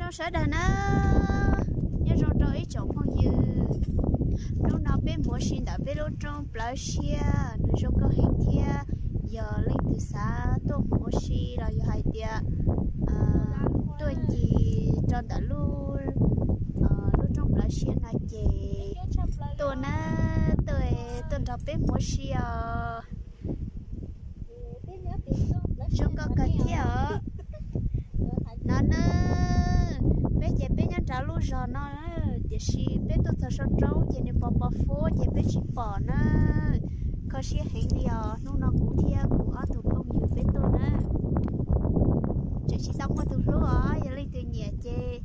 Zoo sawv daws na, nyob zoo rau ib tsoom phooj ywg. Hnub no peb mus ua si ntawm peb lub roob plawv siab, nws zoo nkauj heev thiab. Yog leej twg xav tuaj mus ua si los yog hais tias tuaj ncig rau ntawm lub, lub roob plawv siab no ces tuaj na, tuaj, tuaj nrog peb mus ua si os. Zoo nkauj kawg thiab os. No na, peb ces peb nyob nrad lub zos no, tiam sis peb tuaj txog saum roob ces nws pos pos huab ces peb tsis pom na. Kho siab heev li os, hnub no kuv thiab kuv ob tug phooj ywg peb tuaj na. Tseem tsis tau muaj tus hlub os, yog leej twg nyiam ces